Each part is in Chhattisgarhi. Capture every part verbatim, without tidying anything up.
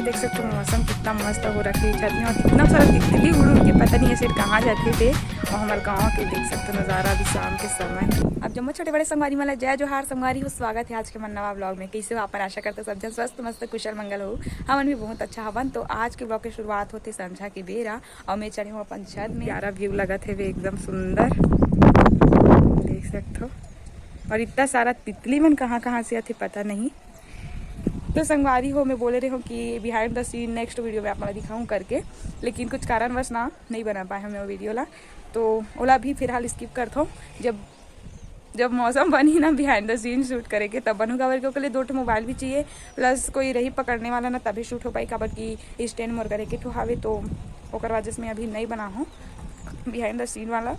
देख सकते हो मौसम कितना मस्त हो रखे हे छत में, और कितना सारा तितली उड़ उड़ के पता नहीं ऐसे कहाँ जाथे थे। और हमारे गाँव के देख सकते हो नज़ारा अभी शाम के समय। अब जम्मो छोटे बड़े संगवारी मन ला जय जोहार संगवारी हो, स्वागत है आज के मन नवा vlog में। कैसे हो आप? आशा करते सब जन स्वस्थ मस्त कुशल मंगल हो। हमन भी बहुत अच्छा हवन। तो आज के vlog के शुरुआत होते संझा के बेरा, और मैं चढ़े हूँ अपन छत में। प्यारा view लगत हे एकदम सुंदर, देख सकते हो। और इतना सारा तितली मन कहाँ कहाँ से आथे पता नहीं। तो संगवारी हो, मैं बोले रहे हूँ कि behind the scene next video में आप मन ला दिखाऊँ करके, लेकिन कुछ कारणवश ना नहीं बना पाए हमें वो video ला, तो ओला भी फिलहाल skip करत हूँ। जब जब मौसम बनी ना behind the scene shoot करे के तब बनू, काबर के ओकर लिए दो ठो mobile भी चाहिए, plus कोई रही पकड़ने वाला ना तभी shoot हो पाई, काबर कि stand मोर घर एक ठो हावे, तो ओकर वजह से मैं अभी नहीं बना हूँ behind the scene वाला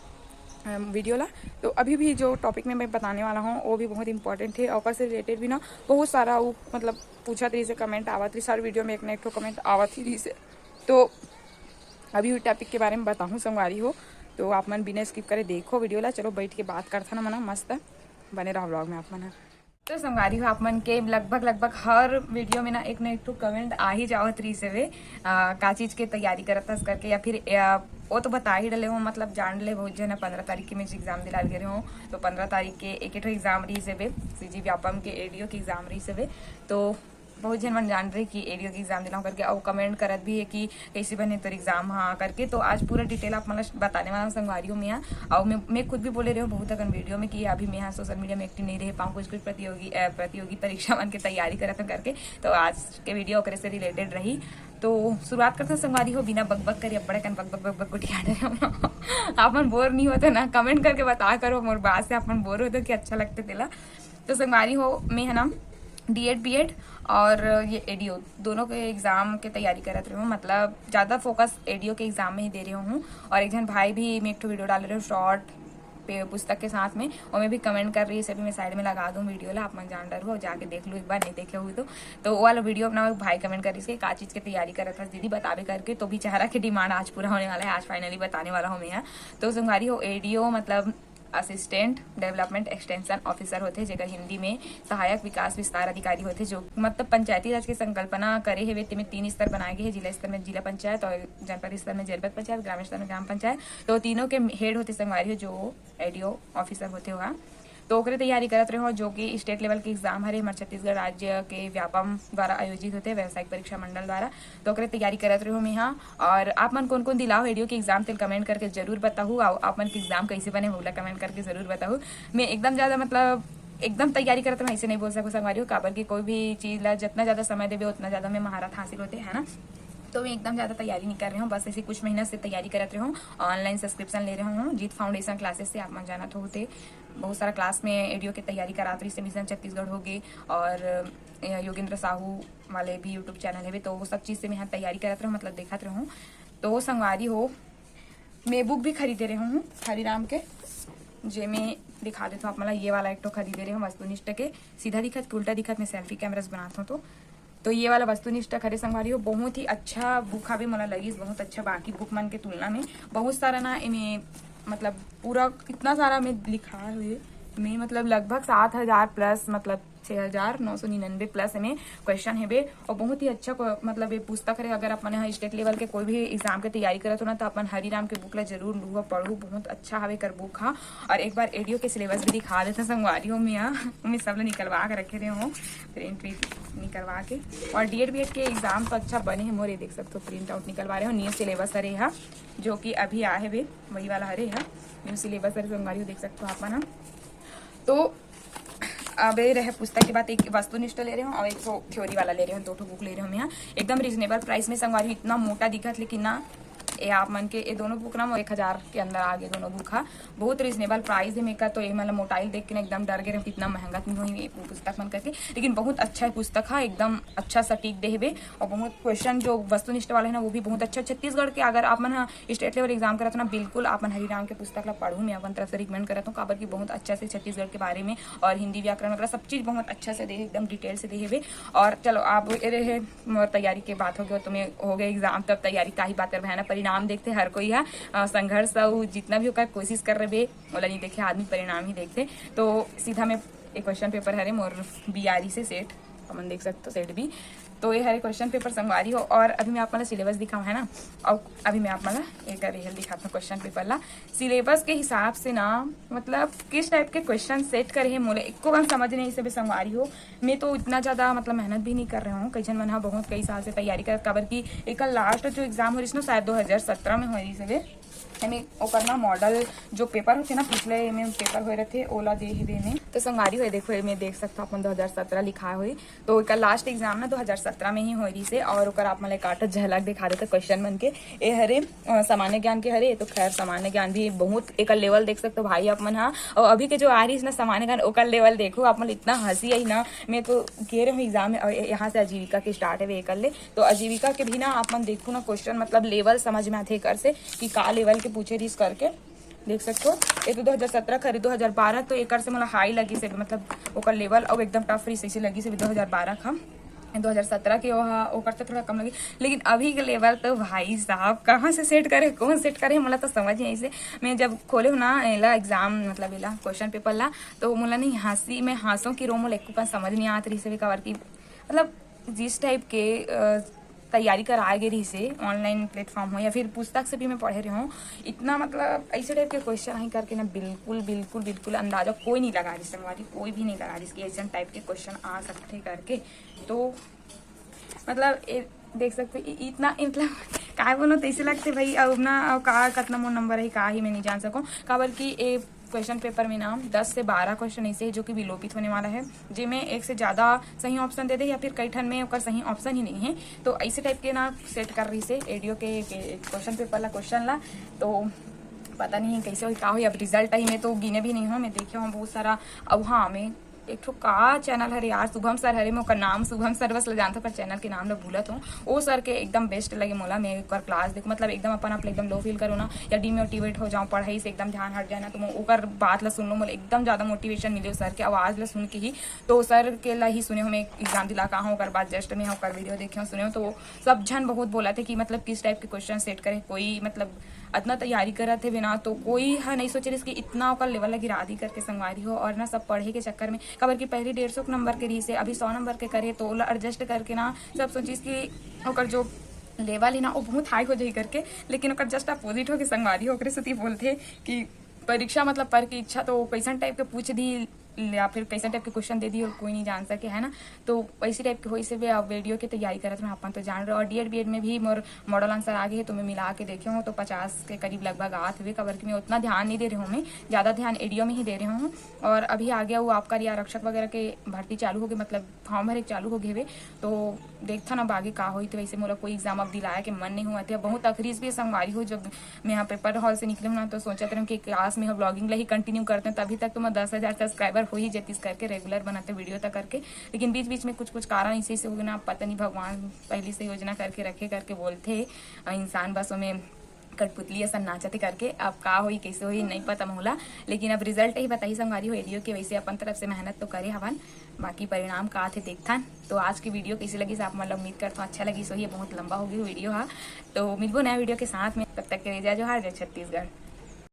video ला। तो अभी भी जो topic में मैं बताने वाला हूँ वो भी बहुत important है, ओकर से related भी ना बहुत सारा वो मतलब पूछत रहिस हे, comment आवत रहिस हे, हर video में एक ना एक ठो comment आवत ही रहिस हे। तो अभी वो topic के बारे में बताहूँ संगवारी हो, तो आप मन बिना skip करे देखो video ला। चलो बैठ के बात करथन हमन मस्त, बने रहो vlog में आप मन ह। तो संगवारी हो, आप मन के लगभग लगभग हर video में ना एक ना एक ठो comment आ ही जावत रहिस हवे, अ, का चीज के तैयारी करत हस करके, या फिर, अ, वो तो बता ही डले हो, मतलब जान ले बहुत जन पंद्रह तारीख के मैं exam दिला गे रहे हो, तो पंद्रह तारीख के एक ठो exam रहिस हवे, सीजी व्यापम के एडीओ के exam रहिस हवे। तो बहुत झन मन जान रहे कि एडीओ के exam दिलाऊं करके, अउ comment करत भी है कि कैसे बने तोर exam हा करके। तो आज पूरा detail आप मन ला बताने वाला हूँ संगवारी हो मैं हा। अउ मैं, मैं खुद भी बोले रहे हूँ बहुत अकन video में कि अभी मैं हा social media में active नहीं रह पाऊँ, कुछ कुछ प्रतियोगी, अ, प्रतियोगी परीक्षा मन के तैयारी करत हूँ करके। तो आज के video ओकरे से related रही। तो शुरुआत करते हैं संगवारी हो, बिना बकबक करे, अब्बड़ अकन बकबक बकबक गोठिया डरे हो। आप मन bore नहीं होते ना, comment करके बता करो, मोर बात से आप मन bore होते कि अच्छा लगते तेला। तो संगवारी हो, मैं है ना डीएड बीएड और ये एडीओ दोनों के exam के तैयारी करत रहे हूँ, मतलब ज़्यादा focus एडीओ के exam में ही दे रहे हूँ। और एक जन भाई भी मैं एक ठो video डाल रहे हूँ short पे पुस्तक के साथ में, और मैं भी comment कर रही है, इसे भी मैं side में लगा दूँ video ला, आप मन जान डर हो, जाके देख लो एक बार, नहीं देखे हुए तो। तो वो वाला video अपना भाई comment कर रही है, का चीज़ के तैयारी करत हस दीदी, बताबे करके। तो बेचारा के demand आज पूरा होने वाला है, आज finally बताने वाला हूँ मैं यहाँ। तो संगवारी हो, एडीओ मतलब assistant development extension officer होथे, जेकर हिंदी में सहायक विकास विस्तार अधिकारी होथे, जो मतलब पंचायती राज के संकल्पना करे हेवे, तेमे तीन स्तर बनाए गए हे, जिला स्तर में जिला पंचायत और जनपद स्तर में जनपद पंचायत, ग्रामीण स्तर में ग्राम पंचायत। तो तीनों के head होथे संगवारी हो, जो एडीओ officer होथे हुआ। तो ओकरे तैयारी करत रहे हो, जो कि state level के exam हरे, हमारे छत्तीसगढ़ राज्य के व्यापम द्वारा आयोजित होथे, व्यावसायिक परीक्षा मंडल द्वारा। तो ओकरे तैयारी करत रहे हो मैं हा। और आप मन कौन कौन दिलाओ एडीओ के exam, तेल comment करके जरूर बताहू। और आप मन के exam कैसे बने, ओला comment करके जरूर बताहू। मैं एकदम ज़्यादा मतलब एकदम तैयारी करत मैं ऐसे नहीं बोल सकूँ संगवारी हो, काबर कि कोई भी चीज़ ला जितना ज़्यादा समय देबे उतना ज़्यादा में महारत हासिल होथे, है ना। तो मैं एकदम ज़्यादा तैयारी नहीं कर रही हूँ, बस ऐसे कुछ महीना से तैयारी करत रहे हूँ, online subscription ले रहे हूँ जीत foundation classes से। आप मन जानत हो होते बहुत सारा class में एडीओ के तैयारी करात रही से, मिशन छत्तीसगढ़ हो गए और, अ, योगेंद्र साहू वाले भी YouTube channel हेवे, तो वो सब चीज़ से मैं यहाँ तैयारी करत रहूँ, मतलब देखत रहूँ। तो संगवारी हो, मैं book भी खरीदे रहे हूँ हरिराम के, जे मैं दिखा देता हूँ आप मला, ये वाला एक ठो खरीदे रहे हूँ वस्तुनिष्ठ के। सीधा दिखत कि उल्टा दिखत, मैं selfie camera से बनाता हूँ तो। तो ये वाला वस्तुनिष्ठ खरे संगवारी हो, बहुत ही अच्छा book हवे, मोला लगिस बहुत अच्छा बाकी book मन के तुलना में। बहुत सारा ना एमे मतलब पूरा इतना सारा में लिखा हुए में, मतलब लगभग सात हज़ार plus, मतलब छः हज़ार नौ सौ निन्यानवे plus एमे question हेबे। और बहुत ही अच्छा को-, मतलब ये पुस्तक हरे। अगर आप मन ह state level के कोई भी exam के तैयारी करत हो ना, तो अपन हरिराम के book ला जरूर लूहो, पढ़ू, बहुत अच्छा हवे कर book हा। और एक बार एडीओ के syllabus भी दिखा देते संगवारी हो, मैं यहाँ मैं सब ला निकलवा के रखे रहे हूँ, print भी निकलवा के। और डीएड बीएड के exam तो अच्छा बने है मोर, ये देख सकते हो print out निकलवा रहे हो, new syllabus हरे हा, जो कि अभी आए हेबे, वही वाला हरे हा, new syllabus हरे संगवारी हो, देख सकते हो आप मन हा। तो अब ये रहे पुस्तक के बाद एक वस्तुनिष्ठ ले रहे हो और एक ठो theory वाला ले रहे हो, दो ठो book ले रहे हो मैं यहाँ। एकदम reasonable price में संगवारी, इतना मोटा दिखत लेकिन ना, ये आप मन के ये दोनों book ना मोर एक हज़ार के अंदर आ गए दोनों book हा। बहुत reasonable price है मेका, तो ये मतलब मोटाइल देख के ना एकदम डर गए रहे, इतना महंगा तो नहीं होई ये पुस्तक मन करके, लेकिन बहुत अच्छा पुस्तक हा, एकदम अच्छा सटीक दे हेबे और बहुत question जो वस्तुनिष्ठ वाला है ना वो भी बहुत अच्छा। छत्तीसगढ़ के अगर आप मन हा state level exam करत हो ना, बिल्कुल आप मन हरिराम के पुस्तक ला पढ़ू, मैं अपन तरफ से recommend करत हूँ, काबर कि बहुत अच्छा से छत्तीसगढ़ के बारे में और हिंदी व्याकरण वगैरह सब चीज़ बहुत अच्छा से दे, एकदम detail से दे हेबे। और चलो, अब ये रहे मोर तैयारी के बात हो गया, तो मैं हो गए exam, तब तैयारी का ही बात करबे है ना, परिणाम देखते हर कोई है, अ, संघर्ष अउ जितना भी ओकर कोशिश कर रहे बे, ओला नहीं देखे आदमी, परिणाम ही देखते। तो सीधा मैं एक question paper हरे मोर बीआरई से सेट, अपन देख सकते हो सेट भी, तो ये हरे क्वेश्चन पेपर संगवारी हो, और अभी मैं आप मन ला सिलेबस दिखाऊँ, है ना। और अभी मैं आप मन ला एक रिहल दिखाता हूँ क्वेश्चन पेपर ला। सिलेबस के हिसाब से ना, मतलब किस टाइप के क्वेश्चन सेट करे हे, मोला एको बार समझ नहीं आइस हे संगवारी हो। मैं तो इतना ज़्यादा मतलब मेहनत भी नहीं कर रहे हूँ। कई झन मन हा बहुत कई साल से तैयारी करत, काबर कि एकर लास्ट जो एग्जाम हो रहिस ना, शायद दो हज़ार सत्रह में हो रहिस हे। एमे ओकर ना मॉडल जो पेपर होथे ना, पिछले एमे पेपर होए रथे, ओला दे ही देने। तो संगवारी हो, देखो, एमे देख सकथो अपन, दो हज़ार सत्रह लिखाए होही। तो एकर लास्ट एग्जाम ना दो हज़ार सत्रह में ही होए रहिस हे, और ओकर आप मन ला एक आठ झलक दिखा देथों क्वेश्चन मन के। ए हरे, अ, सामान्य ज्ञान के हरे, तो खैर सामान्य ज्ञान भी बहुत एकर लेवल देख सकथो भाई आप मन हा। और अभी के जो आ रहिस ना सामान्य ज्ञान, ओकर लेवल देखो आप मन, इतना हंसी आई ना। मैं तो गे रहे हूँ एग्जाम में, और यहाँ से आजीविका के स्टार्ट हे एकर ले। तो आजीविका के भी ना आप मन देखो ना क्वेश्चन, मतलब लेवल समझ में आथे एकर से कि का लेवल के पूछे रहिस करके। देख सकथो, ये तो दो हज़ार सत्रह के हरे, दो हज़ार बारह तो एकर से मोला हाई लगिस हे, मतलब ओकर लेवल अउ एकदम टफ रहिस, ऐसे लगिस हे दो हज़ार बारह के। दो हज़ार सत्रह के ओहा, ओकर से थोड़ा कम लगिस, लेकिन अभी के लेवल तो भाई साहब कहाँ से सेट करे, कौन सेट करे, मोला तो समझ नहीं आइस हे। मैं जब खोले हूँ ना एला एग्जाम, मतलब एला क्वेश्चन पेपर ला, तो मोला नहीं हंसी, मैं हंसों कि रो, मोला एको कन समझ नहीं आत रहिस हे, काबर कि मतलब जिस टाइप के, अ, तैयारी कराए गे रहिस हे, ऑनलाइन प्लेटफॉर्म हो या फिर पुस्तक से भी मैं पढ़े रहे हूँ, इतना मतलब ऐसे टाइप के क्वेश्चन आही करके ना बिल्कुल, बिल्कुल, बिल्कुल अंदाजा कोई नहीं लगा रहिस हे, कोई भी नहीं लगा रहिस हे कि ऐसे टाइप के क्वेश्चन आ सकथे करके। तो मतलब ए, देख सकथो इ-, इतना मतलब काय बोलूँ, तो ऐसे लगथे भाई, अब ना अब का, कितना मोर नंबर हे, का ही मैं नहीं जान सकूँ, काबर कि ए क्वेश्चन पेपर में ना दस से बारह क्वेश्चन ऐसे हे जो कि विलोपित होने वाला हे, जेमे एक से ज़्यादा सही ऑप्शन दे दे या फिर कई ठन में ओकर सही ऑप्शन ही नहीं हे। तो ऐसे टाइप के ना सेट करे रहिस हे एडीओ के, के क्वेश्चन पेपर ला, क्वेश्चन ला। तो पता नहीं कैसे होही, का होही। अब रिजल्ट आही, मैं तो गिने भी नहीं हूँ, मैं देखे हूँ बहुत सारा। अब हाँ, मैं एक ठो का चैनल हरे यार, शुभम सर हरे, मैं ओकर नाम शुभम सर बस ला जानथों, ओकर चैनल के नाम ला भूलत हूँ। ओ सर के एकदम बेस्ट लगे मोला, मैं ओकर क्लास देखूँ, मतलब एकदम अपन आप ला एकदम लो फील करूँ ना, या डिमोटिवेट हो जाऊँ, पढ़ाई से एकदम ध्यान हट जाए ना, तो मैं ओकर बात ला सुन लूँ, मोला एकदम ज़्यादा मोटिवेशन मिले ओ सर के आवाज़ ला सुन के ही। तो सर के ला ही सुने हूँ मैं, एग्जाम दिला का हूँ, ओकर बाद जस्ट मैं ओकर वीडियो देखे हूँ, सुने हूँ, तो सब झन बहुत बोलथे कि मतलब किस टाइप के क्वेश्चन सेट करे, कोई मतलब अतना तैयारी करत हे बिना, तो कोई ह नहीं सोचे रहिस कि इतना ओकर लेवल ला गिरा दी करके संगवारी हो। और ना सब पढ़े के चक्कर में, काबर कि पहली डेढ़ सौ नंबर के रहिस हे, अभी सौ नंबर के करे, तो ओला एडजस्ट करके ना सब सोचिस कि ओकर जो लेवल हे ना, वो बहुत हाई हो जाही करके, लेकिन ओकर जस्ट अपोजिट होके संगवारी हो, ओकरे सेती बोलथे कि परीक्षा मतलब पर के इच्छा तो कैसन टाइप के पूछ दी या फिर कैसन टाइप के क्वेश्चन दे दी, और कोई नहीं जान सके, है ना। तो वैसे टाइप के होइस हे। अब वीडियो के तैयारी करत रहे अपन तो जान रहे हो, और डीएड बीएड में भी मोर मॉडल आंसर आ गे हे, तो मैं मिला के देखे हूँ, तो पचास के करीब लगभग आत हवे, काबर कि मैं उतना ध्यान नहीं दे रहे हूँ, मैं ज़्यादा ध्यान एडीओ में ही दे रहे हूँ। और अभी आगे वो आबकारी आरक्षक वगैरह के भर्ती चालू हो गे, मतलब फॉर्म भरे चालू हो गे हवे, तो देखथन अब आगे का होही। तो वैसे मोला कोई एग्जाम अब दिलाए के मन नहीं होवत हे, बहुत अखरीस भी संगवारी हो। जब मैं यहाँ पेपर हॉल से निकले हूँ ना, तो सोचत रहे हूँ कि काश मैं व्लॉगिंग ला ही कंटिन्यू करते हैं, तभी तक तो मैं दस हज़ार सब्सक्राइबर हो ही जतिस करके, रेगुलर बनाते वीडियो तक करके। लेकिन बीच बीच में कुछ कुछ कारण ऐसे ऐसे हो गए ना, पता नहीं, भगवान पहले से योजना करके रखे करके बोलथे, अ, इंसान बस ओमे कठपुतली असन नाचत हे करके। अब का होही, कैसे होही, नहीं पता मोला, लेकिन अब रिजल्ट ही बताही संगवारी हो एडीओ के। वैसे अपन तरफ से मेहनत तो करे हवन, बाकी परिणाम का आथे देखथन। तो आज की वीडियो कैसे लगिस आप मन ला, उम्मीद करथों अच्छा लगिस होही, बहुत लंबा हो गे वीडियो हा। तो मिलबो नया वीडियो के साथ में, तब तक के लिए जय जोहार, जय छत्तीसगढ़।